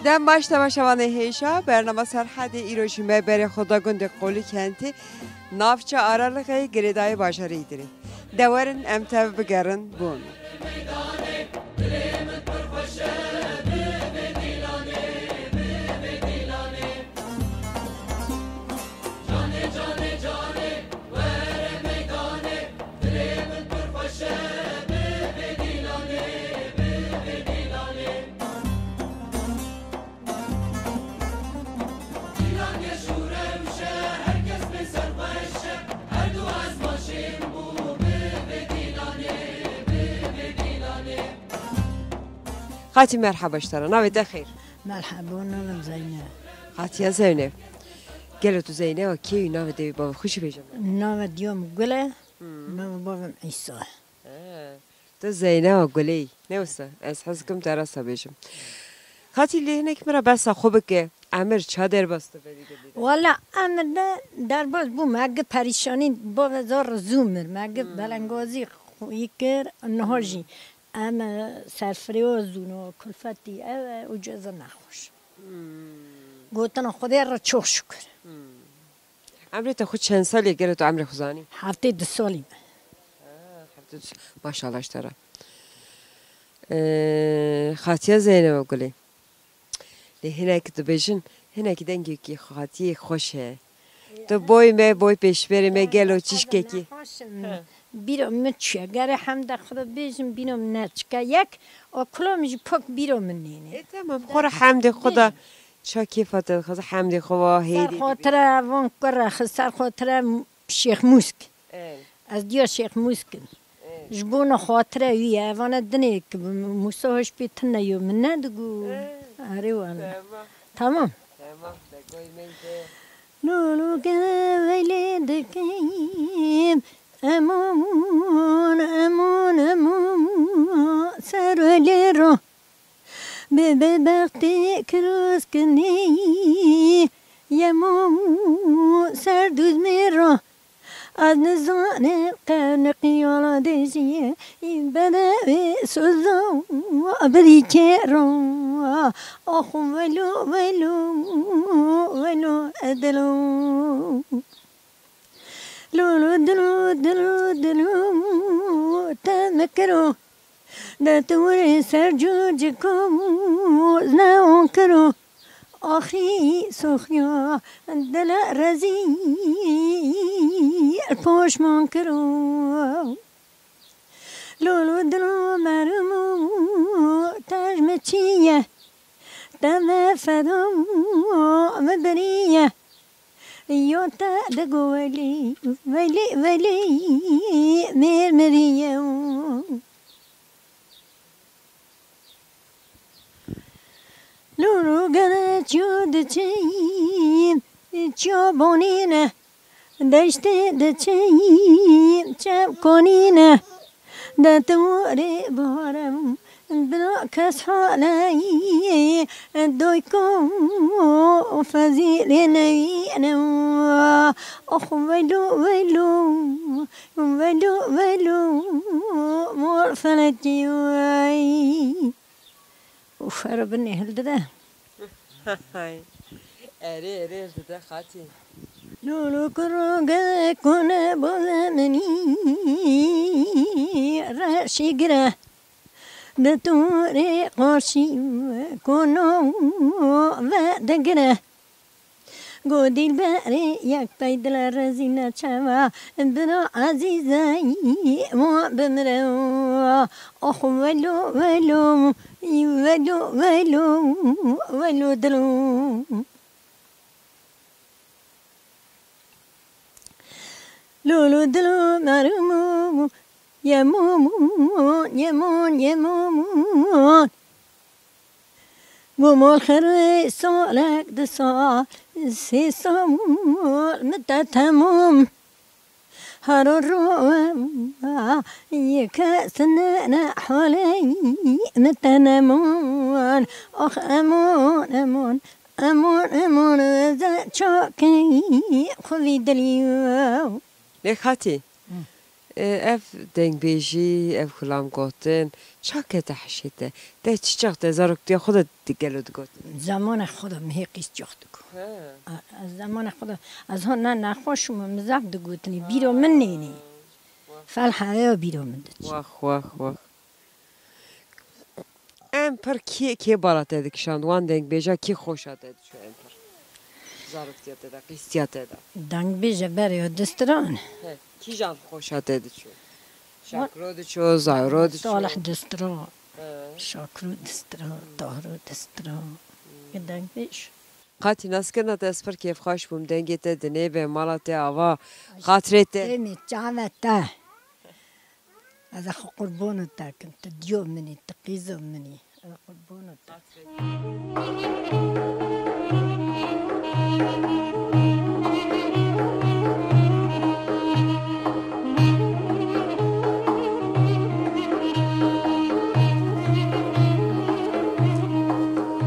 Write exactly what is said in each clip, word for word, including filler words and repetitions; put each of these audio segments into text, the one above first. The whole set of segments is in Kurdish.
Dem baş temaşevanê hêja, bernama Serhedê îro jî me berê xwe da gundê Qolî Kentî, navça Aralixê girêdayê bajarê Îdirê. De werin em tev bigerin bo me. Xatî, merhaba ji te re. Navê te xêr? Merhaba, navê min Zeynep. Xatiya Zeynep. Gelo tu Zeyneba kê wî, navê dê wî bavê xwe jî bêje min? Navê diya min Gul e, navê bavê min Îsa. He. Tu Zeyneba Gulê yî. Ne wisa? Ez hez dikim te rasa bêjim. Xatî, lê hinek min re behsa xwe bike. Emir ça derbas te berî de bî de? Wala emir de derbas bû. Me gi perîşanî bavê zor zû mir. Me gi belengazî xwî kir. Niha jî em, e, serfirê zûno, kulfetî ev e û ceza nexweş. Gotina Xwedê re çok şükür. Emrê te xwe çend salî ye, gelo tu emrê xwe zanî? Heftê du salî me. Ha, heftê du sal. Maşallah ji te re. Ee, Xatiya Zeyneba Gulê. Lê hinek dibêjin, hinek dengekî Xatiyê xweş heye. Tu boy me, boy pêşberê me, gelo çişkekî. Bîra min çûye. Gerê hemda Xweda bêjim, bîra min neçike. Yek, o kula min jî pak bîra min nêne. E, tamam, xwe re hemdê Xweda. Ça kêfa te dixwaze hemdê xwe wa hêrî. Ser xatire van kure, ser xatire Şêx Mûsk. Ey. Ez diya Şêx Mûsk im. Ey. Ji bona xatire wî ye. Evane dinê ki Mûsa hoş pê tune yo min nedigo. Ey. Erê wala. Tamam. Tamam. Tamam. De goy meyde. Lûlû ke veylê dikim. Emon, emon, emon. Ser welê ro. Bi bedbextî kiroz kinî, yemo ser dûzmê ra. Ez nizanim qewneqî yala dêjiyê, bedewê soza birîkê ra. Ax welo, welo, welo edelo. Lolo dilo, dilo, dilo, te mekiro. De tu were ser cû ciko, ne on kiro. Axî soxiya dile rezî poşman kiro. Lolo dilo merimo, te ji min çi ye? Te me feda me biriye. Yo te digo welî, welî, welî, mêr miriye. Lûrû gere çiyo diçî, çiyo bonîne. Deştê diçî, çev konîne. De tu rê barem, dina kes haleyî, doyko fezîlê newîne. Ox welo, welo, welo, welo, mor felekî wey. Û fero binê hildide. Erê, erê, hildide xatî. Lolo kuro ge kone boze minî reşî gire. Di torê qarşî kono ve digire. Go dîlberê yek pey dile rezîne çawa, dilo ezîzeyî wan bimire. Ox welo, welo, welo, welo, welo dilo. Lolo dilo merimo, yemo, yemo, yemo. Bo mol xerê solek di sal, sê sal min te temam. Haro ro ye kes ne ne haley min te neman. Ox emon, emon, emon, emon, ze çakey xwevî dilî. Lê xatî, E, ev dengbêjî, ev xulam gotin, ça kete hişê te? Te çi çax te zaroktiya xwe de di gelo digot? Zamana xwe de mihê qîz çax digot. He. A, ez zamana xwe de, ez hon ne nexweş bûm, min zaf digotinî, bîro min nênî. Fel heya bîro min diçî. Wax, wax, wax. Em pir kê, kê bala te dikişand? Wan dengbêja kî xoşa te diçû em pir? Zaroktiya te de, qîstiya te de. Dengbêje berê ya distiran. He, kîjan xoşa te diçû? Şakiro diçû, Zahiro diçû. Salih distira. He. Şakiro distira, Tahiro distira. Dengbêj. Qatî naskirina te, ez pir kêfxweş bûm. Dengê te dinê be, mala te ava, xatirê te. Demê çavê te. Ez ê xwe qurbana te kim. Tu diyo min î, tu qîza min î. Ez ê qurbana te.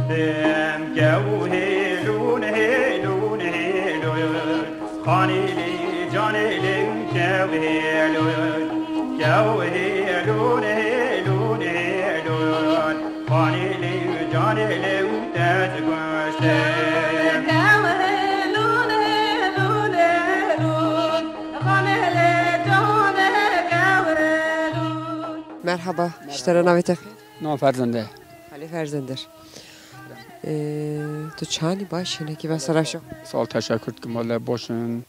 Dem kew hêlûn, hêlûn, hêlûn. Xanî lî canê lî kew hêlûn, kew hêlûn, hêlûn, hêlûn. Xanî lî canê lî te dikuşte. Kew hêlûn, hêlûn, hêlûn. Xanê lî canê kew hêlûn. Merhaba, ji te re navê te xêr? Nav Ferzende. Halî Ferzender. Ee, tu çanî baş hinekî ve sera şo. Sağ ol, teşekkür dikim. Wele boşun.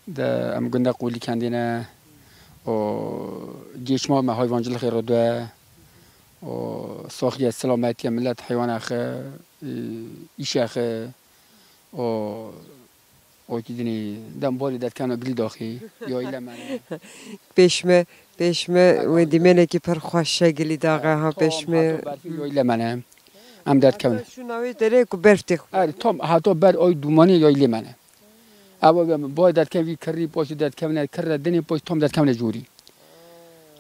De em gundek Qulî kendê ne. O gêşma me hayvancılık ê rode. O saxiye, selametiye millet heywana xe, e, işe xe. O, o ki dinî dem bali detkena gil daxî. Yayle me ne. Pêşme, pêşme wê dîmenekî pir xweş e, gilî daxe ha, pêşme. Tam hato berfî yayle me ne. Em derkevin. Hatta şu navê derê ku berf tê xwe. Er, tam hato ber oy dumanî yayle me ne. Ewa be, boy derkevî kirrî, poşî derkevine kirre, dinê poş tam derkevine cûrî.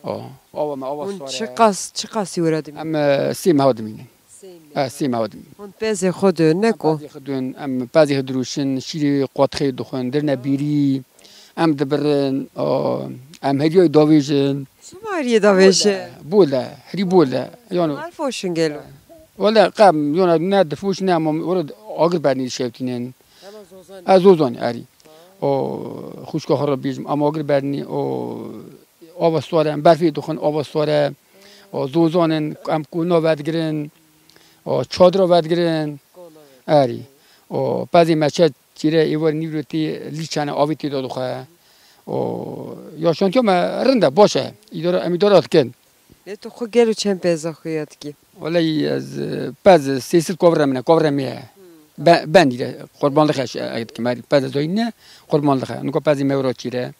O, awa me, awa sore. Hûn çiqas, çiqasî wira dimîn? Em, e, sê meha dimînin. Sê meha. E, sê meha dimînin. Hûn pezê xwe dön, ne ku? Pezê xwe dön, em pezê xwe dirûşin, şîrê qotxê dixwin, dirine bîrî, em dibirin, o, em heriyayê davêjin. Çima heriyê davêje? Bol e, herî bol e. Yano. Her foşin gelo. Wele qem, yona ne difoş ne, ama wele agir bernî şewtînin. Ez zozan, erî. O xuşka xwe re bêjim, em agir bernî, o ava sore, em berfê dixwin, ava sore, o zozanin, em kuna vedigirin, o çadira vedigirin, erî. O pezê me çe çîre êvar nîvro tê lîçane avê tê de dixwe. O yaşantiya me rind e, baş e. Îdara, em îdara dikin. Lê tu xwe gelo çend peza xuya dikî? Welehî ez, e, pez sê sed kovre min e, kovre me ye. Be-, bendî de qurbanlix e, e, dikim. Her pez zoyî ne, qurbanlix e. Nika pezî me wira çîre.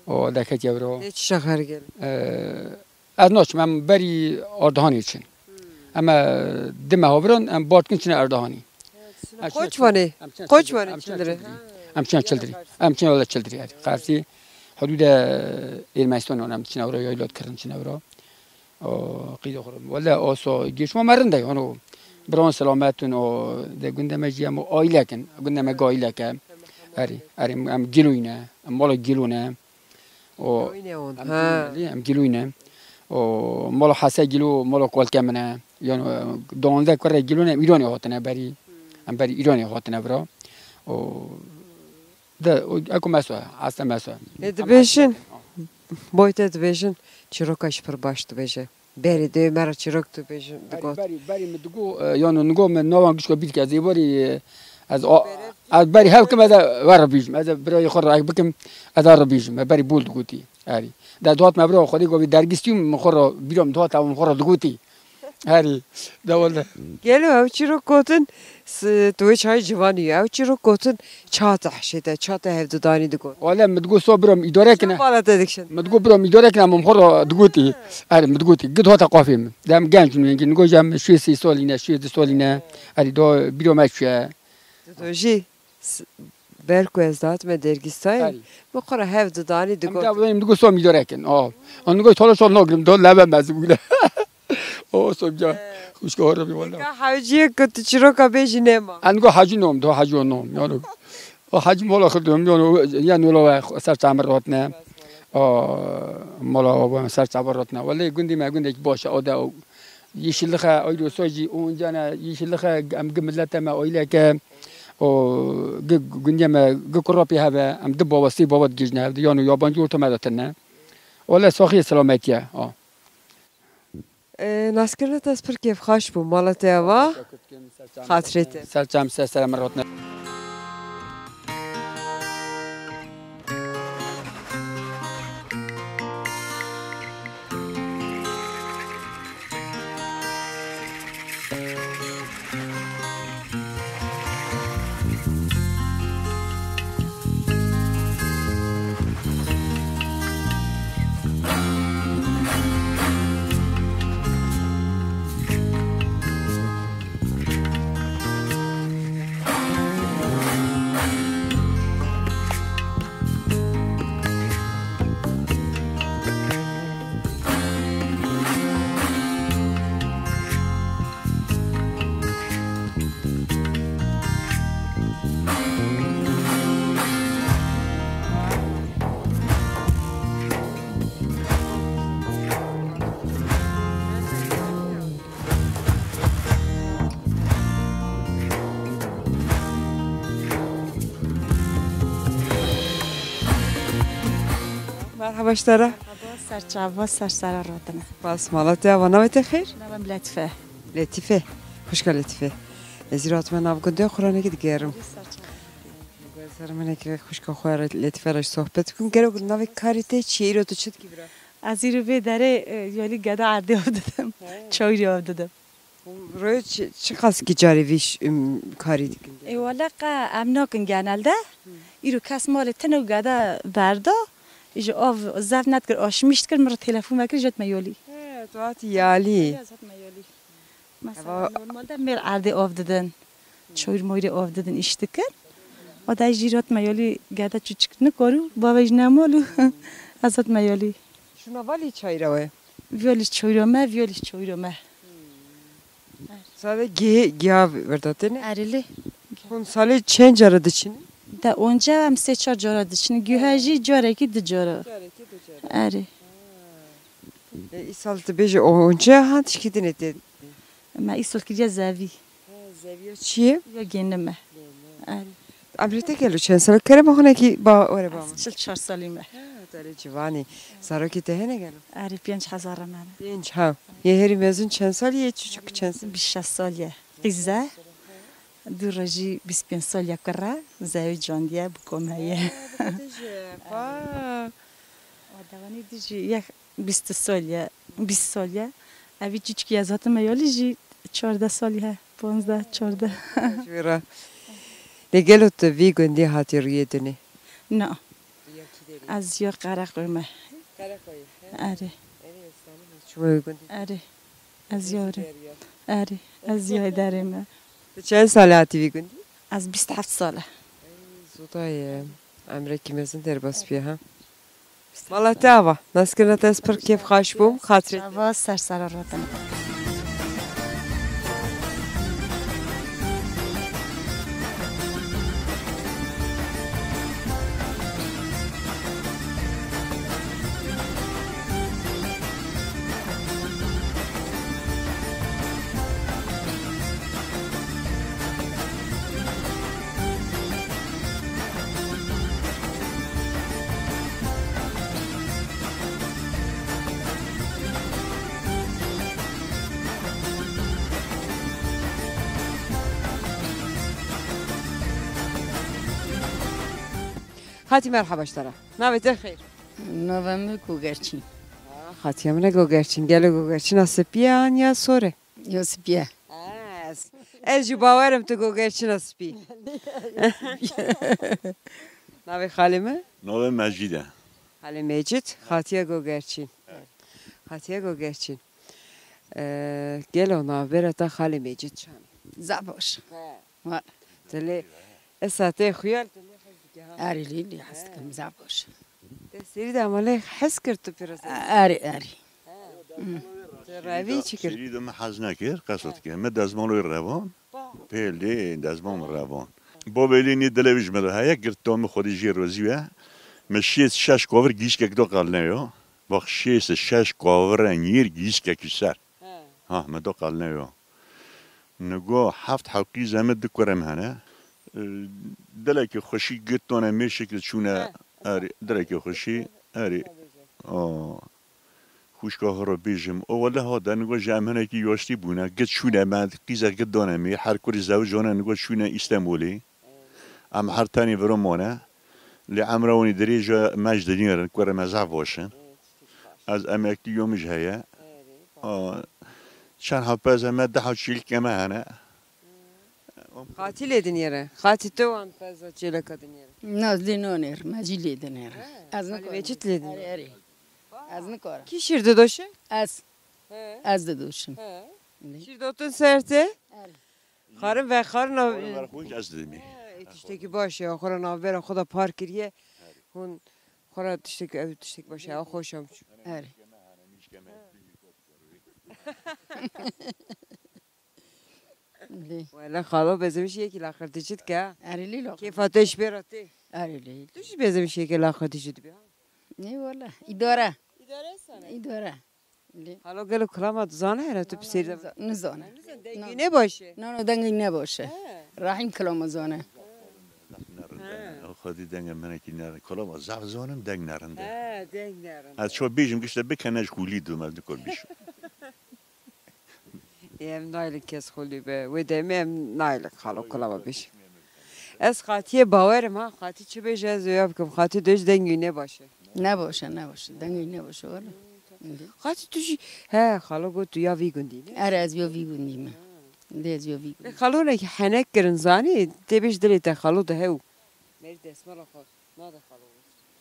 O deket ye wira. Lê çi şexer gelo? E, ez naçim, em berî Ardahanê çin. Em e, di meha viran em bar dikin çine Ardahanî. Koç vanê. Koç vanê Çildirî. Em çin Çildirî. Em çin wele Çildirî. Qersî hudûde Ermenistanê em çine wira, yayla dikirin çine wira. O qîda xwe. Wele oso gêşma me rind e, hano. Biran selamet in, o de gundê me jî em aîlek in. Gundê me gaîlek e. Erê, erê, em gîloyî ne. Em mala gîlo ne. O, Gîloyî ne hûn, em ha. Gîloyî ne, em gîloyî ne. O mala Hese gîlo, mala kalke min e. Yanî, e, duwazdeh kurê gîlo ne, em Îranê hatine berî. Em berî Îranê hatine vira. O, de, o, eko meso, hasta meso. Ê, dibêjin, boy te dibêjin, çîroka jî pir baş dibêje. Berî dê me re çîrok tu bêjin, digot. Berî, berî min digot, e, yano nigo min navan gişko bîr ke zêborî, e, ez a-, ez berî hev kim ez e, we re bîjim. Ez e birayê xwe re bikim, ez e re bîjim. Me berî bol digotî. Erî. De dihat me bira xwedê govî dergistî min xwe re bîra min dihat ew min xwe re digotî. Erî. De wele. Gelo ew çîrok gotin, s-, tu wê çayê civanî ye. Ew çîrok gotin, ça te hişê te, ça te hevdidanî digot. Wele min digot so bira min îdare kine. Çend bala te dikişin? Min digot bira min îdare kine, min xwe re digotî. Erê, min digotî. Gid hate qafê min. Dem genc min, nigo jî em şêst sê salî ne, şêst du salî ne. Erê, do bîra me çûye. Tu jî s-, ber ku ez dihatime dergîstayê, Erê. Min xwe re hevdidanî digot. Em de em digot so min îdare kin. Aa. An nigo tala şal nagrim, do leve mezin bûne. O, Sobca, xwişka hora bi wala. Ka hewciyê ku tu çîroka bêjî nema. An go hacî nom, do hacî o nom, yano. O hacî mola xwe dom, yano, ya nola we ser çamir rotne. A, mala ava me ser çava rotne. Wele gundê me gundek baş e, o de o. Yeşillixe, ayrosa jî, o inca ne, yeşillixe, em gi millete me, aileke, o, gi gundê me, gi kurapî heve, em di bava, sê bava digihîjne hev, yan û yabancî orta me de tine. Wele saxiyê selametiye, a. E, naskirina te ez pir kêfxweş bûm. Mala te ava? Xatirê te. Ser çem ser, ser min rotne. Merhaba ji te re. Merhaba, ser çava, ser sera rotine. Spas, mala te ava, navê te xêr? Navê min Letîfe. Letîfe. Xwişka Letîfe. Ez îro hatime nav gundê Quranekî digerim. Ser çava. Ser min eke xwişka xwe re, Letîfe re jî sohbet bikim. Gelo navê karê te çi ye? Îro tu çi dikî bira? Ez îro vê derê, e, yolî geda erdê av didim. He. Çawîrê av didim. Royê çi, çi qas ki carê vî ş-, im, karî dikin? E, wele qe em nakin genelde. Hı. Îro kes malê tine û geda berda. Ji av zef nedikir, aşmîş dikir, min re telefon vekir, jot me yolî. He, tu hatî yalî. Ya, jot me yolî. Mesela, eva normalde mêr erdê av didin. Çoyr moyrê av didin, îş dikin. O da jî jot me yolî, geda çûçik nikor û bavê jî nemal û ez jot me yolî. Şuna valî çayra we? Viyolî çoyro me, viyolî çoyro me. Sade gê-, giya verdatêne? Erê lê. Hûn salê çend cara diçin? De onca em sê çar cara diçin. Giya jî carekî du cara. Carekî du cara. Erê. E, îsal tu bêje onca han tişkî dinê tê? Me îsal kiriye zevî. Ha, zeviya çi ye? Ya gênime. Gênime. Erê. Emrê te gelo çend sal? Kerema xwe nekî ba were ba min. Ez çil çar salî me. Ha, tu erê civanî. Zarokê te hene gelo? Erê, pênc hezar me. Pênc, ha. Yê herî mezin çend sal ye, çûçik çend sal? Bîst şeş sal ye. Qîze. Du rojî bîst pênc sal ye kure. Zewî candiye bi kom heye. Ha, bi te jî. Pa. Dewanî dijî yek bîst sal ye, bîst sal ye. Evî çiçkî ez hatime yolî jî çardeh salî he, panzdeh, çardeh. Ji wê re. Lê gelo tu vî gundî hatî rûyê dinê? Na. Rûya kî derê? Ez ya Qereqoyê me. Qereqoyê, he. Erê. Erê, ez zanim ez çûme wê gundî. Erê. Ez ya. Erê. Ez ya derê me. Tu çend sal hatî vî gundî? Ez bîst heft sal e. Ey, zû da ye. Emrekî mezin derbas bîye ha. Mala te ava. Naskirina te ez pir kêfxweş bûm. Xatirê te. Çava ser sera rotine. Xatî merheba ji te re. Navê te xêr? Navê min Gogerçîn. Ah, xatiya min e Gogerçîn. Gelo Gogerçîna spî ye an ya sor e? Yo spî ye. Ez, ez jî bawerim tu Gogerçîna spî. Navê xalê min? Navê Mecîd e. Xalê Mecîd, xatiye Gogerçîn. Xatiye Gogerçîn. Ee, gelo navbera te xalê Mecîd çan e? Zaf baş. He. Wa. Dilê esa te xuya li dilê hez dike ha. Erê lê lê hez dikim, zaf baş. Te serî de ama lê hez kir tu pîroz. Erê, erê. Tu revî çi kir? Serî de min hez nekir, qesot kir. Me dezmalo wî revan. Pêl dê dezmalo min revan. Bavê lê nî dilê wî ji me de heye, girto min xwedî jê rozî we. Me şêst şeş kovir gîşkek do qal neyo. Bak, şêst şeş kovir e nîr gîşkekî ser. He. Ha, me do qal neyo. Nigo heft hewqî zeme du kurem hene. E, dilekî xweşî git done mêşik de çûne. He. Erê, dilekî xweşî, erê. O, xwişka xwe re bêjim. O wele ha de nigo ji em hinekî yaştî bûne. Git çûne me, qîze git done me. Her kurî zewicane nigo çûne Îstembolê. Em her tenê viro mane. Lê emra wan î dirêj e, me ji dinêrin, kurê me zaf baş in. Ez emeklî yo min jî heye. A, çend hepeze me, deh çîlkê me hene. Xatî lê dinêre. Xatî tu wan peza çêleka dinêre. Naz lê nanêr, me jî lê dinêre. He, Ez Halî nikarim. Mecît lê dinêre. Erê, erê. Ez nikarim. Kî şîr didoşe? Ez. He. Ez didoşim. He. Lê. Şîr dotin ser te? Erê. Xarin vexarina. Xarin vexarina ez didimî. He, ê tiştekî baş e, xwe re navbera xwe de par kiriye. Hûn xwe re tiştek, ew tiştek baş e, ew xweş am çû. Erê. Lê. Wele xalo bezimîş yekî laqirtî çi dike? Erê lê laqirtî. Kêfa te ji bê re tê. Erê lê. Tu jî bezimîş yekî laqirtî çi dibî ha? Nê wele. Îdare. Îdare sane. Îdare. Lê. Xalo gelo kilama dizane here tu pisêr de. Nizane. Nizane. Dengî ne baş e? No, no, dengî ne baş e. He. Rahîm kilama zane. He. Xwedî denge menekî ne, kilama zaf zanim, deng nerinde. He, deng nerinde. Ez ço bêjim gişte bikene ji xulî dûm, ez nikor bîşim. Ê, em naylik kes xulî be. Wê demê em naylik xalo kilama bêjim. Ez Xatiyê bawerim ha. Xatî çi bêje ez ê ya bikim. Xatî doj dengî ne baş e. Ne baş e, ne baş e. Dengî ne baş e, wele. Xatî tu jî, he, xalo got tu ya vî gundî ne? Erê, ez yo vî gundî me. Lê ez yo vî gundî. Xalo ne henek kirin zanî, tê bêj dilê te xalo de hew. Merî desmala xwe nade xalo.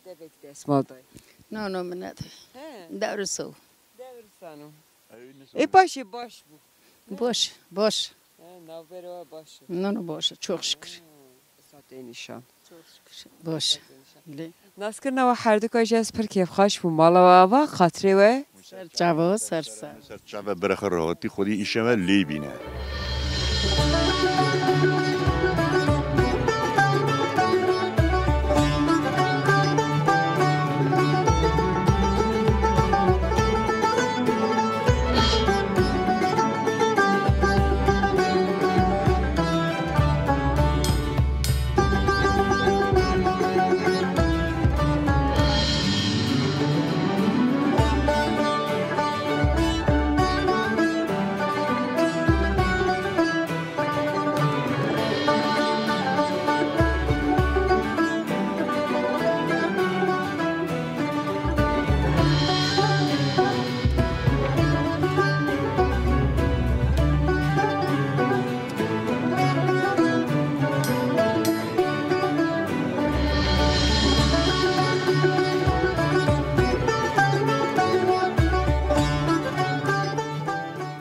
Debek desmal dayê. No, no, min nade. He. Dewrisa. Dewrisano. Ê paşê baş bû. Baş, baş. He, navbera we baş e. No, no, baş e. Çok şükür. Esatê nîşan. Çok şükür. Baş. Lê. Naskirina we herduka jî ez pir kêfxweş bûm. Mala we ava, xatirê we. Ser çava, ser ser. Ser çava bira xwe rahatî xwedî îşe we lê bîne.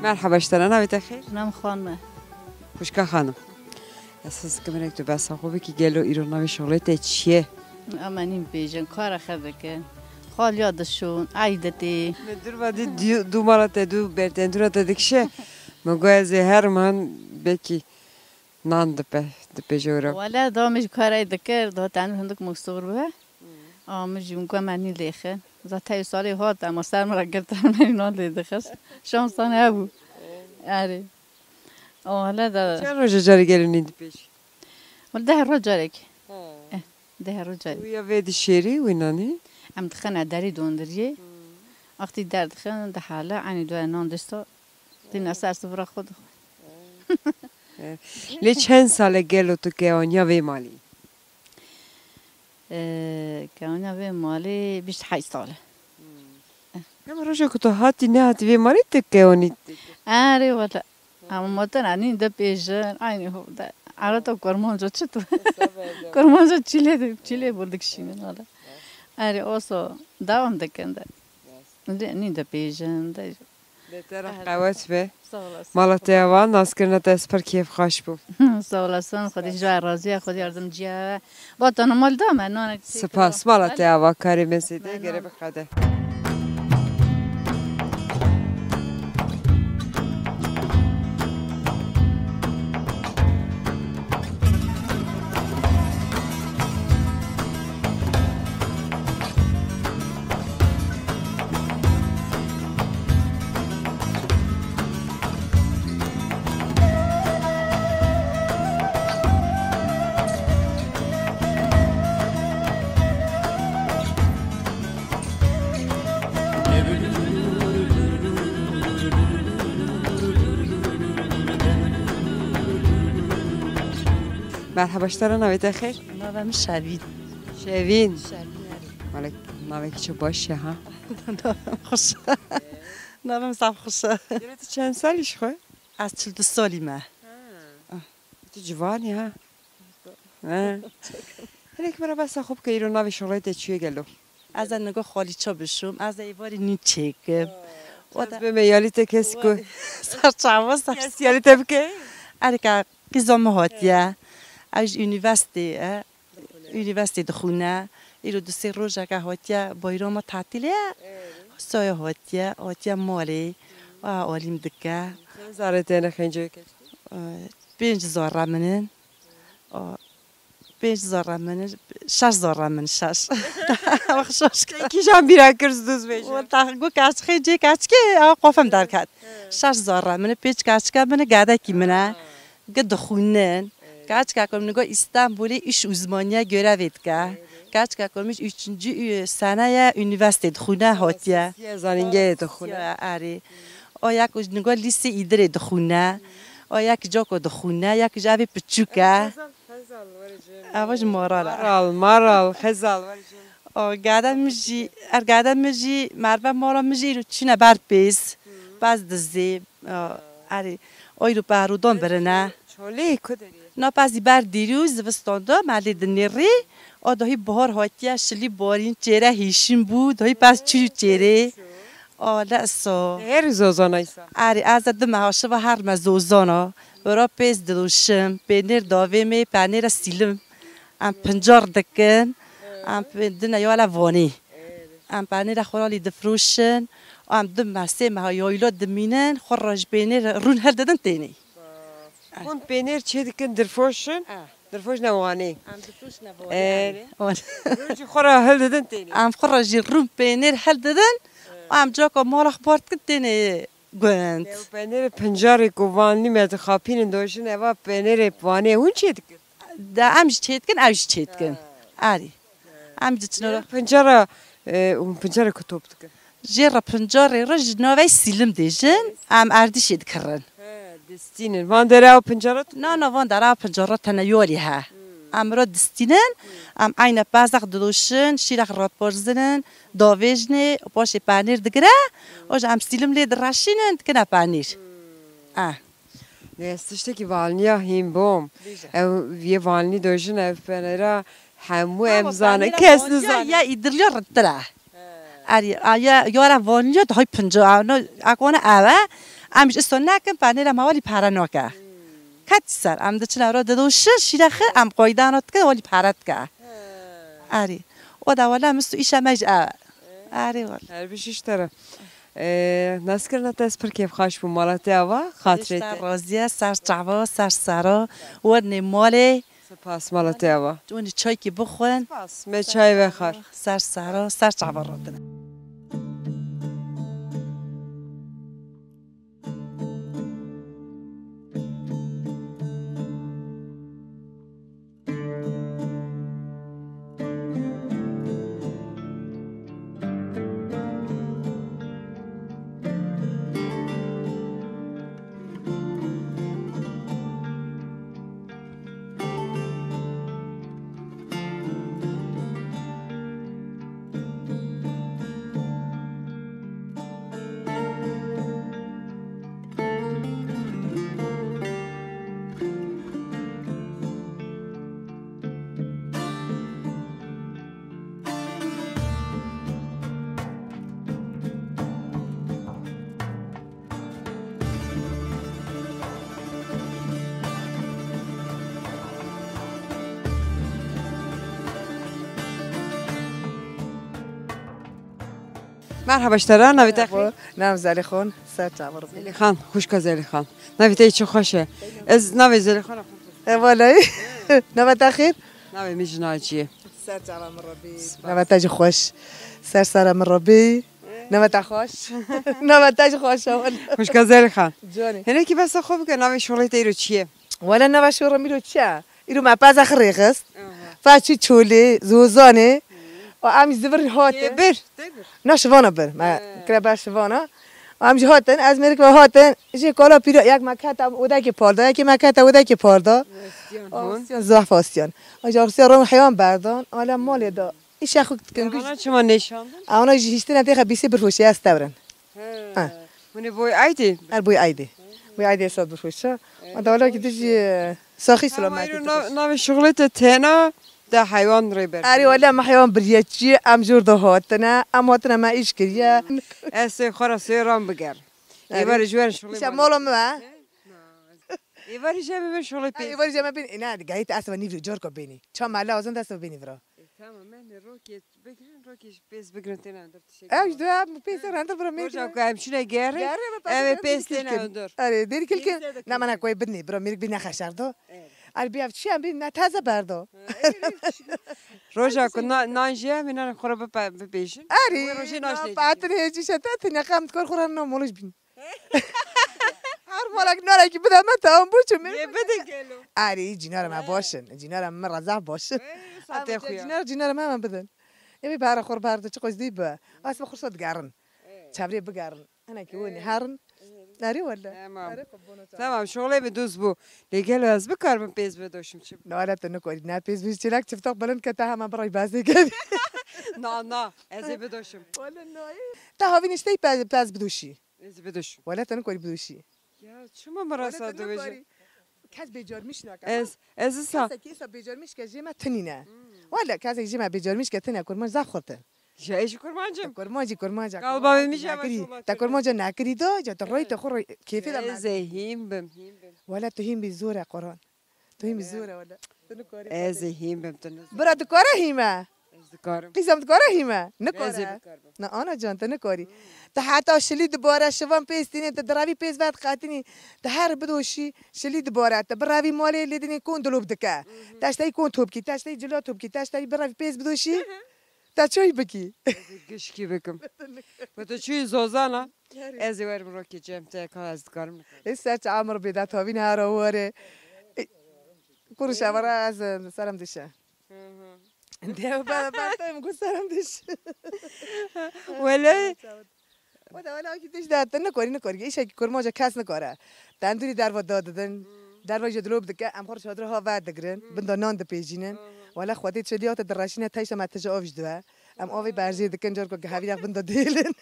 Merhaba ji te re, navê te xêr? Nam Xwan me. Xwişka xanim. Ez hez dikim hinek tu behsa xwe bikî, gelo îro navê şixulê te çi ye? Ama nîm bêjin, kara xwe dikin. Xaliya dişon, ey ditê. Min dur va dî du, du mala te, du bertendura te dikişe. Min got ez ê herim han, belkî nan dipe, dipêje wira. Wele da min ji karê dikir, da tenûr hindik mostûr bibe. Hmm. A min jî min got me nî lêxin. Za tey salê hat, ema ser min re girt, me nan lê dixist. Şansan hebû. Erê. O hele da. Çend roja carê gelo nî dipêj? Wele deh roj carek. Ha. Eh, deh roj carek. Wî ya vê dişêrî, wî nanî? Em dixine derî dondiriyê. Hmm. Wextî derdixin, dihale, eynî duya nan dişto. Dîna ser sifra xwe dixwe. Lê çend sal e gelo tu kewaniya vê malê? Ee, kewaniya vê malê bîst heşt sal e. Hema roja ku tu hatî nehatî vê malê tu kewanî? Erê wele. Ama motor anî de pêjin, aynî ho de. Arata Kurmanca çi tu? Kurmanca çîlê de, çîlê bol dikişînin wele. Erê oso devam dikin de. Nî de pêjin de. Lê te re qewet be. Sağ olasın. Mala te ava, naskirina te ez pir kêfxweş bûm. Sağ olasın. Xwedî ji we razî ye, Xwedî yardimcîya we. Vatana mal da me, nanek çêkir. Spas, mala te ava, karê me zêde, gere biqede. Merheba ji te re, navê te xêr? Navê min Şevîn. Şevîn. Şevîn, erê. Malek, navekî çi baş e, ha? Navê min xweş e. Navê min zaf xweş e. Gelo tu çend salî ji xwe? Ez çil du salî me. Ha. Ah. Tu ciwan î, ha? He. Hinek min re behsa xwe bike, îro navê şoxlê te çi ye gelo? Ez ê nigo xalîça bişûm, ez ê êvarî nî çêkim. Aa, O da ez bime yalî te kes ku Way. Ser çava ser. Kes yalî te bike? Erê ka qîza min hatiye. Ew ji unîversîtê ye. Unîversîtê dixwîne. Îro du sê rojeke hatiye, bayrama tatîlê ye. Soya hatiye, hatiye malê. A alîm dike. Çend zarê te ne xêncê keçkî? Pênc zara min in. O, pênc zara min in, şeş zara min, şeş. Xweş Te kîjan bîra kir, zû bêje? Wata, got keçkê, cê keçkê, a qofim derket. Şeş zara min in, pênc keçke min in, gedekî min e. Gi dixwînin. Keçke ku min got Îstanbulê îş uzmaniye görevê dike. Keçke ku min üçüncü sene ye, unîversîtê dixwîne hatiye. Siye zanîngehê dixwîne. Siye, erê. O yek ji nigo lîsê Îdirê dixwîne. O yek Coko dixwîne, yek ji evê piçûk e. Xezal, Xezal, were cem. Ev ji Maral e. Maral, Maral, Xezal, were cem. O gade min jî, er gade min jî, merve mala min jî îro çûne ber pêz. Pez dizê, o, erê. O îro perodan birine. Çolê ku derê? Na pezî ber dîrî û zivistan de me lê dinêrî. O dahî bihar hatiye, şilî barîn, çêre hêşîn bû, dahî pez çû çêrê. A, leso. Her zozana îsa. Erê, ez ê du meha şiva her me zozana. Vira pêz didoşim, pênêr davê me, pênêra sîlim. Em pincar dikin, em pê-, dine ya le vanî. Em pênêra xwe ralî difroşin, em du meh, sê meha yayla dimînin, xwe re ji pênêr rûn hildidin tênê. Hûn pênêr çê dikin, dirfoşin? Ah. Dirfoşine wanê. Em dirfoşine wanê. Erê. Wan. Rûn jî xwe re hildidin tênê. Em xwe re jî rûn pênêr hildidin. Em caka mala xwe bar dikin tênê gund. Ew pênêrê pincarê ku vanlî me dixapînin dojin, eva pênêrê wanê hûn çê dikin? De em jî çê dikin, ew jî çê dikin. Erê. Em diçin ora. Pincara, e, hûn pincara ku top dikin? Jê re pincarê re ji navê sîlim dêjin, em erdîşê dikirin. He, distînin. Van dera ew pincara tu? Na, na, van dera ew pincara tene yolî he. Em re distînin, em eyne pezek didoşin, şîrek raparzinin, davêjinê, paşê penîr digire, o ji em sîlim lê direşînin, dikine penîr. Eh. Lê ez tiştekî vanliya hîn bom. Bêje. Ew yê vanlî dojin ev penera hemû em zanin. Kes nizane. Ya îdirliya rittir e. Erî, a ya, ya ra vanliya daha pinca, a, no, a kone ev e. Em ji isto nekin, penera mawalî pere nake. Ket ser, em diçin ew ra didoşin, şîre xir, em qoydana dike, walî pere dike. Erî. O da wala mistu îşe me ji ev. Erê wala. Her bijî ji te re. Ee, naskirina te ez pir kêfxweş bûm, mala te ava, xatirê te. Ser raziye, ser çava, ser sera, wernê malê. Spas, mala te ava. Wernê çaykî bixwin. Spas, me çay vexar. Ser sera, ser çava rotine. Merhaba ji te re, navê te xêr? Merhaba, navê Zelîxan, ser çava Rebî. Zelîxan, xwişka Zelîxan. Navê te çi xweş e. Ez navê Zelîxana xwe. E, welay. Navê te xêr? Navê min jî Naciye. Ser çava min Rebî. Spas. Navê te jî xweş. Ser sera min Rebî. Navê te xweş. Navê te jî xweş e, welay. Xwişka Zelîxan. Canê. Hinekî behsa xwe bike, navê şolê te îro çi ye? Wele nava şoreşê îro çi ye? Îro me peza xirê xist. Aha. Fa çû çolê, zozanê. Û em zivir hatin. Tê bir, tê bir. Na şivana bir. Me kire ber şivana. Em jî hatin, ez mêrik ve hatin. Jê kala pîra, yek me kete odekê parda, yekê me kete odekê parda. Axistiyan hon. Axistiyan, zaf axistiyan. Aja axistiyan ron heywan berdan, alem malê da. Îşe xwe dikin. Evana çima nêşandin? Evana jî hiştine têxe bîsê birhoşê ez tewrin. He. Ha. Hûn ê boy eydê? Her boy eydê. Boy eydê esas birhoşa. Evet. Ma da wala ki tu jî, e, saxî selamet. Ama îro na-, navê şuxulê te tena de heywan rê ber. Erê wala me heywan biriye çi, em jor da hatine, em hatine me îş kiriye. Ez sê xwe ra sê ran biger. Erê. Êvarê ji wer şuxulê. Îşe mala me. Êvarê ji me bin şuxulê pê. Êvarê ji me bin, ne, gayet ez ve nîvro, carka bênî. Ça mala azan dest ve bênî vira. E, tamam, em ê rokê bigirin, rokê ji pêz bigirin, têne hundir tişek. Ew ji dua em pêz têne hundir, bira mêrik. Roja ku em çûne gerê, gerê em ê pêz têne hundir. Erê, dêrî kilkin. Pêz têne hundir. Na, mana koyê bidinê, bira mêrik bê nexe şerdo. Evet. Erê, bê ev çi em bê ne taze berdo. Ha, erê, erê, tişek. Roja ku na-, nan jê em ê nan xwe re bipe-, bipêşin. Erê, wê rojê na, naş nêdîtin. Patin hêcî şete, tine qam dikor xwe re na moloj bîn. Her malek narekî bide me, tamam bû çi min. Yê bide gelo. Erê, cînara me baş in. Cînara min re zaf baş in. Ê, satê xwe ya. Cînar, cînara me, me bidin. Ê, wê behara xwe re behar de çi qezdî be. Ez bi xursa digerin. Çevrê bigerin. Hinekî wenî herin. Erê wele. Tamam. Erê qurbono te. Tamam, şolê bi duz bû. Lê gelo ez bikarim pêz bidoşim çi? Na, wele tu nikarî. Ne pêz bidî, çêlek çiftak bilind ke te hemen biray bezê kevî. Na, na, ez ê bidoşim. Wele nayê. Te havîn îştey pe-, pez bidoşî. Ez bidoşim. Wele te nikarî bidoşî. Ya çima mi rasa dibêjî? Kes bêcarmîş nake. Ez, ez sa. Kesekî sa bêcarmîş ke jê me tinîne. Hmm. Wele kesek jê me bêcarmîş ke tine kurmanc zaf xurt in. Ya ez jî kurmancim. Te kurmancî, kurmanca. Kalba ve mi jeme şola. Te kurmanca nakirî do, ya te roy te xwe roy keyfê de. Ez ê hîn bim, hîn bim. Wele tu hîn bî zor e Quran. Tu hîmî zor e wele. Tu nikarî. Ez ê hîm bim, tu niz- Bira dikare hîme? Ez dikarim. Qîzem dikare hîme? Nikare. Ez ê bikarim. Na ana can, tu nikarî. Tu heta şilî dibare, şivan pêz tînê, tu direvî pêz ve diqetinî. Tu her bidoşî şilî dibare, tu birevî malê lê dinê kon dilop dike. Teşteyî kon topkî, teşteyî cila topkî, teşteyî birevî pêz bidoşî. Te çay bikî. Ez ê gişkî bikim. Ku tu çûyî zozana, Yarê. Ez ê werim rokê cem te ka ez dikarim nikim. Ê ser çawa min bêda tavîn hera were. Ê, kuruşa vara ez, e, serim dişe. Hı hı. Dev ba, ba, te min ku serim diş. Wele. O da wele ki diş de te nikorî, nikorî. Îşekî kurmanca kes nikare. Tendûrî derva dadidin. Derva jî dilop dike. Em xwe çadira ha ver digirin. Bin de nan dipêjînin. Wele Xwedê çiliya te direşîne teyşa me tije av ji diwe. Em avê berjê dikin, carko hevî yax bin de dêlin.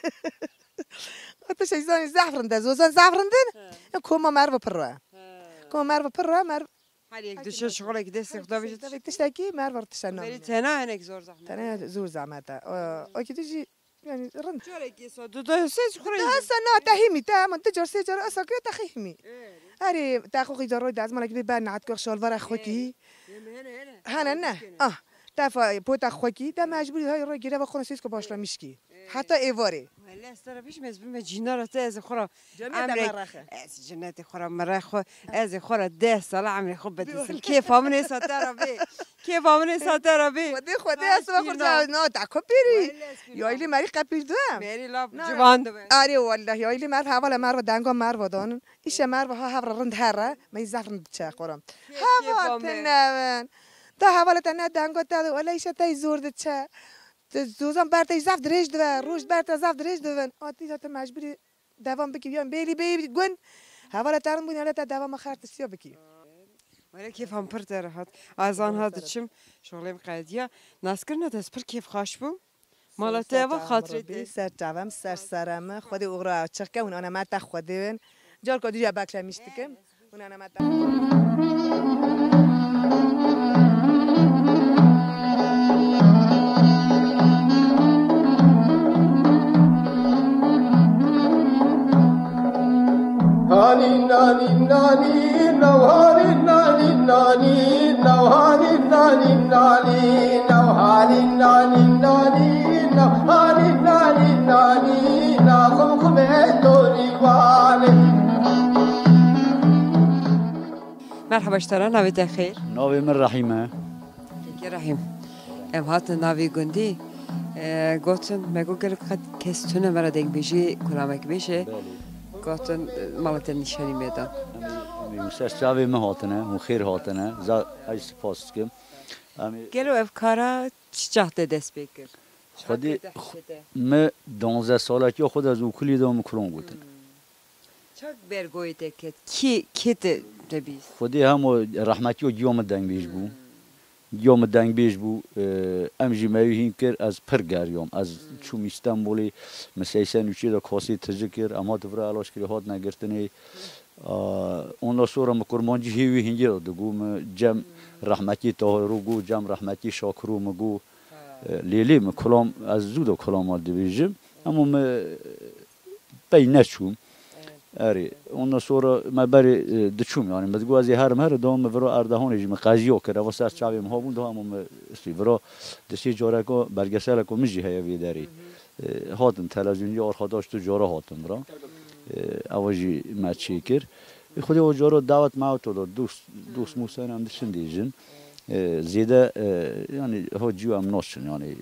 Ata şey zanî zaf rind e, zozan zaf rind in. He. Ya koma merva pir e. He. Koma merva pir e, merv- Her yek dişe şixulek destê xwe davêje. Tiştekî merva tişe nam. Berî tena hinek zor zahmet. Tena zor zahmet e. O, o ki dijî, yani rind. Carekî sa, du, du, sê xure. Daha sana te hîmî, te hemen du car, sê car asa ki te hîmî. Erê. Erê, te xwe xî roy de ez malek bê ben naat ko şalvara xwe ki. Hene ne. Ah, te fa pota xwe ki, de mecbûrî hay roy gireva xwe sêsko başlamış ki. Heta êvarê. Wele ez te re bêjim, ez bime cînara te, ez ê xwe re emrê, ez cennetê xwe re mere xwe, ez ê xwe re deh sala emrê xwe bidizim. Kêfa min êsa te re bê. Kêfa min êsa te re bê. Xwedê, xwedê ez xwe kurca na te ku pêrî. Yaylê merî qepîr du em. Merî la civan du em. Arê welleh yaylê merv hevala merva denga merva danin. Îşe merva ha hevra rind herre. Me zaf rind diçe xwe re. Heval te nevin. Da hevala te ne denga te wele îşe te zor diçe. Te zozan ber te zaf dirêj dive, roj ber te zaf dirêj divin. Atî te mecbûrî devam bikî, yan bêlî bêyî gun. Hevala te rin bûn, hele te devam xertisiya bikî. Wele kêfan pir te re hat. Azan hat diçim, şolê min qediya. Naskirina te ez pir kêf xaş bû. Mala te eva xatirê te. Ser çavem, ser sere me. Xwedê oxra açık ke, hûn ana me te Xwedê win. Carka dî ya beklemiş dikim. Hûn ana me te. Hanî nanî nanî, nav hanî nanî nanî, nav hanî nanî nanî, nav hanî nanî nanî, nav hanî nanî nanî, naxum xum hêtorî vanê. Merheba ji te re, navê te xêr? Navê min Rehîm e. Kekê Rehîm, em hatin navê gundî, e, gotin, me got gelek qet kes tune me re dengbêjî, kulamek bêje. Belê. Gotin, e, mala te nîşanî me dan. Em ê, em ê ser çavê me hatine, hûn xêr hatine. Za-, ez spas dikim. Em ê Gelo ev kara çi çax te dest pê kir? Xwedê xw- me duwazdeh salekiya xwe de ez okulî de min kulon gotin. Çak ber goyê te ket? Kî, kê te dibîst? Xwedê hemo rehmetiya giya min dengbêj bû. Giya min dengbêj bû. E, em jî me wî hîn kir, ez pir geriyam. Ez çûm Îstenbolê, min seysen û çê de kasê tije kir, em hatin vira Elaşkirê hatine girtinê. A, ondan sonra min kurmancî hê wî hingê de digot, min cem rehmetî Tahiro got, cem rehmetî Şakiro min got. E, lê lê min kulam, ez zû de kulama dibêjim. Hemû min pey neçûm. Erê, ondan sonra me berê, e, diçûm, yani, min digot ez ê herim here, dawam min vira Erdehanê jî min qeziya kir, eva ser çavê min habûn, daha hemû min istî vira di sê careka belgeseleka min jî heye vê derê. E, hatin televizyonî arkadaş tu cara hatin vira. E, eva jî me çêkir. E, Xwedê o cara dawet me ew to da, dost, dost Musa em diçin dêjin. E, zêde, e, yani, ha cî em naçin, yani,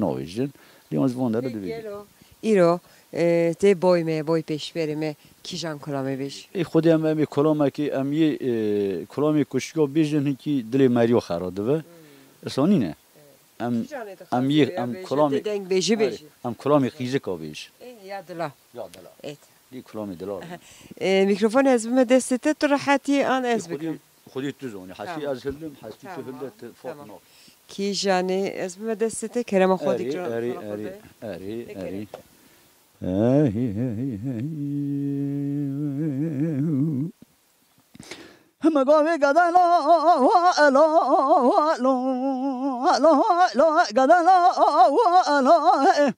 navêjin. Lê ez van dere dibêjin. Gelo, îro, e, tê boy me, boy pêşberê me, kîjan kulamê bêj? Ê Xwedê em, em ê kulamekê, em yê, e, kulamê kuştiya bêjin, hinkî dilê meriya xera dibe. Îsa nîne. Em, Kîjanê em dixwazî yê, vê em bêje, kulamê, tê dengbêjî erê, bêjî? Em kulamê qîzika bêj. Ê, ya dila. Ya dila. Êt. Dî kulamê dila. E, mîkrofon ez bime destê te, tu rehetî an ez Xwedê, bikim. Xwedê tu zanî. Hesî Tamam. ez hildim, hesî tu Tamam, hilde, tu fark tamam. nake. Kîjanê ez bime destê te, kerema Xwedê Erê, kira, erê, kira erê, Xwedê. erê, Peki. erê. Hey, hey, hey. Hema gavê gadana, elo, elo, elo, elo, gadana, elo, eh.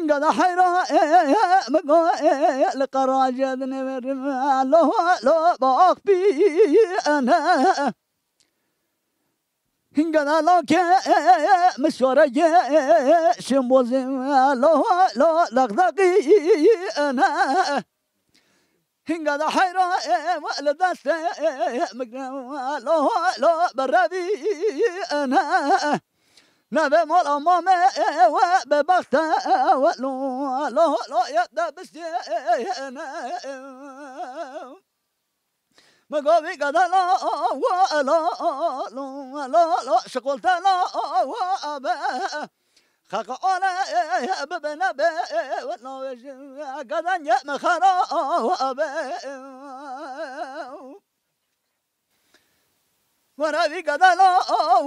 Gada heyra, eh, eh, mi go, eh, eh, li qeraje dinêverim, elo, elo, bak bi ene. Hingana lake, e, e, e, misore ye, e, e, e, şimbozim, e, lo, lo, laqdaqi, e, ne. Hingana heyra, e, e, ve le deste, e, e, e, migre, e, lo, lo, berevi, e, ne. Neve mal amame, e, e, ve bebaxte, e, ve lo, lo, lo, ya da biste, e, e, e, ne. Migovî gadala wa la la la la şiqoltela wa be. Xaqa ale bibine be, navêj gadan ye mixara wa be. Wara vî gadala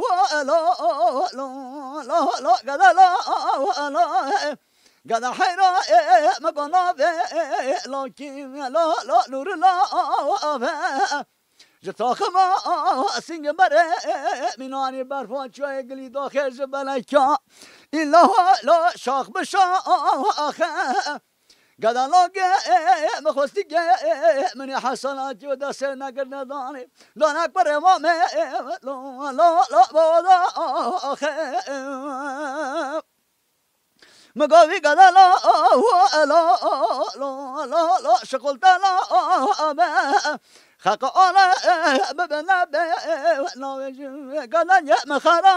wa la la la la gadala wa la. Gada heyra, e, e, e, me gona ve, e, e, e, lakin, e, la, la, nuru la, a, a, a, ve. Ji taxima, a, a, a, singê bere, e, e, e, mînanî berfa çiyayê gilî daxê ji beleka. Îlla la, şax bi şa, a, a, a, xe. Gada la ge, e, e, e, me xwestî ge, e, e, e, minê hesanatî û destê nekirine danê. Danek bere ma me, e, e, la, la, la, ba, da, a, a, a, xe. Migovî gada la, la, la, la, la, la, şiqulta la, be. Xaqa ala, be, be, ne, be, navê ji gada ye mixara,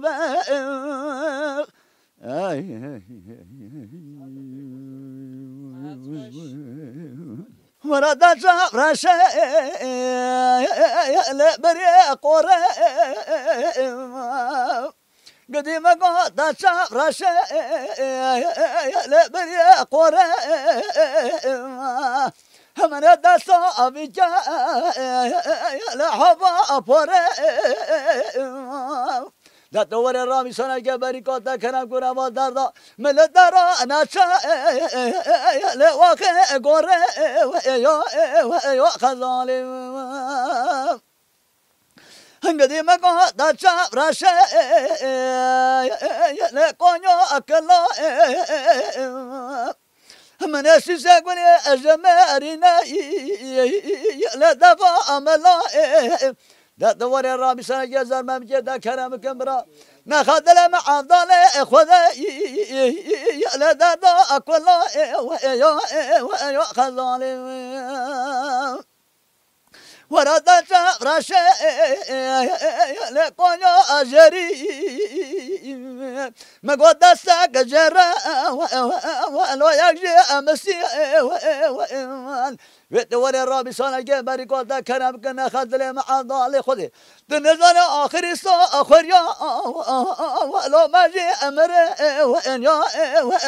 be. Ay, ay, ay, ay. Wara da çavreşe, le berê qore. Gidî me go da çavreşe, le berê qore. Hemene desta avîke, le hava pore. De tu were ramî sana geberî kate kerem kure va derda. Millet dera naçe, le waxê gore, yo, yo, xezalê. Hingidî me go da çavreşe, le konyo akela. Min ê sîse gurê ez ji merîne, le deva amela. De tu were rabî sana gezer memkê de kerem bikin bira. Nexa dile me avdale xwede, le derda akula, yo, yo, xezalê. Were de çevreşê lê Konya ajerî. Me got destek jê re lo yek jî emisî. Wê te were rabî sanekê berî got de kerem kine xetilê me Evdalê Xwedê. Tu nizane axirî sa xweriya lo me jî emir ya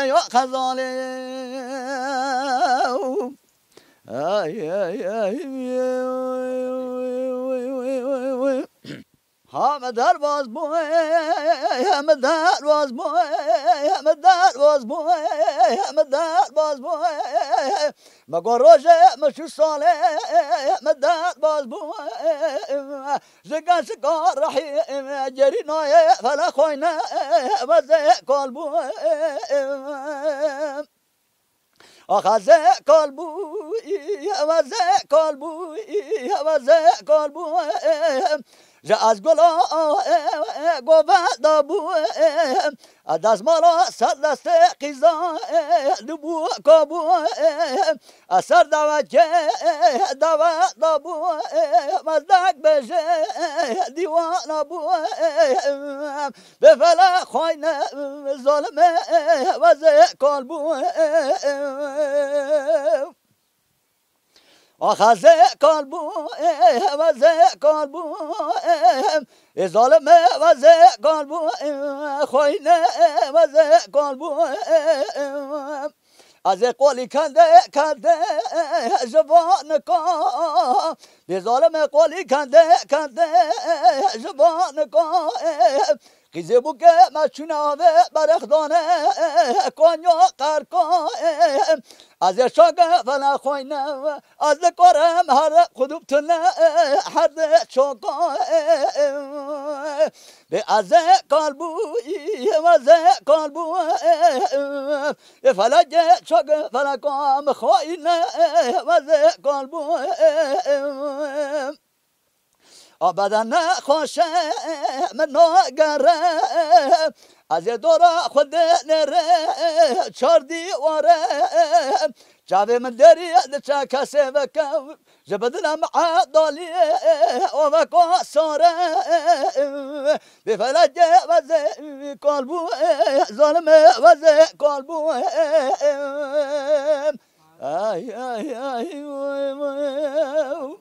ya xezalê. Ay, ay, ay. Ha me derbaz bû, ha me derbaz bû, ha me derbaz bû, ha me derbaz bû. Me got rojê me çû salê, me derbaz bû. Ji gençika rehî gerî nayê fele xwayne, me zê kal bû. Axa zê kal bû, ewe zê kal bû, ewe zê kal bû. Ji ez gula govenda bû, ez destmala ser destê qîza dibû kabû. Ez ser dawetê dawet dabû, ez dek bêje dîwana bû. Bê fele xwayne zalime wezê kal bû. Axa zê kal bû, wezê kal bû. Ê zalime wezê kal bû, xwayne wezê kal bû. Ez ê qolî kende kende ji van nika. Dê zalim ê qolî kende kende ji van nika. Qîzê bûke me çûne avê berexdane Konya qerka. Ez ê şage fele xwayne ez dikarim her xudû tune her de çoka. Bê ez ê kal bû, ez ê kal bû. Ê felekê çak feleka min xwayîne, ez ê kal bû. A bedene xweşe min nagere, ez ê dora xwe dinêre çar dîware. Çavê min derî diçe kesê veke, ji bidile min edalî oveko sare. Bê felekê wezê kal bû, zalimê wezê kal bû. Ay, ay, ay, vay, vay.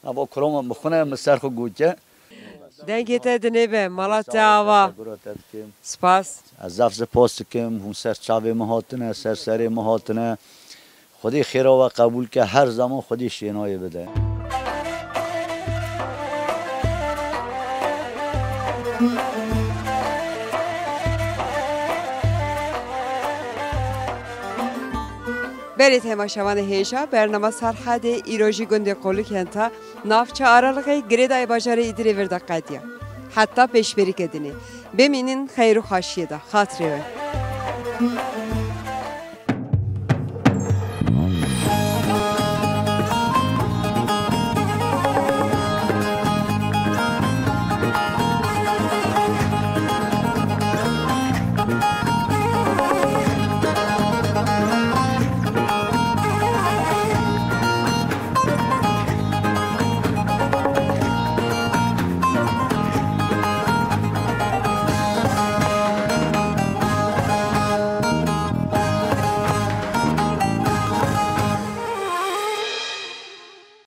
Abo kuroma mixune mi ser xwe gotiye. Dengê te dinê be, mala te ava. Gura te dikim. Spas. Ez zaf spas dikim, hûn ser çavê min hatine, ser serê min hatine. Xwedê xêra we qebûl ke, her zaman Xwedê şênayê bide. Belê temaşevanê hêja, bernama Serhedê îro jî gundê Qolikenta, navça Aralixê, girêdayê bajarê Îdirê vir de qediya. Heta pêşberîke dinê. Bimînin xeyr û xaşiyê de. Xatirê we.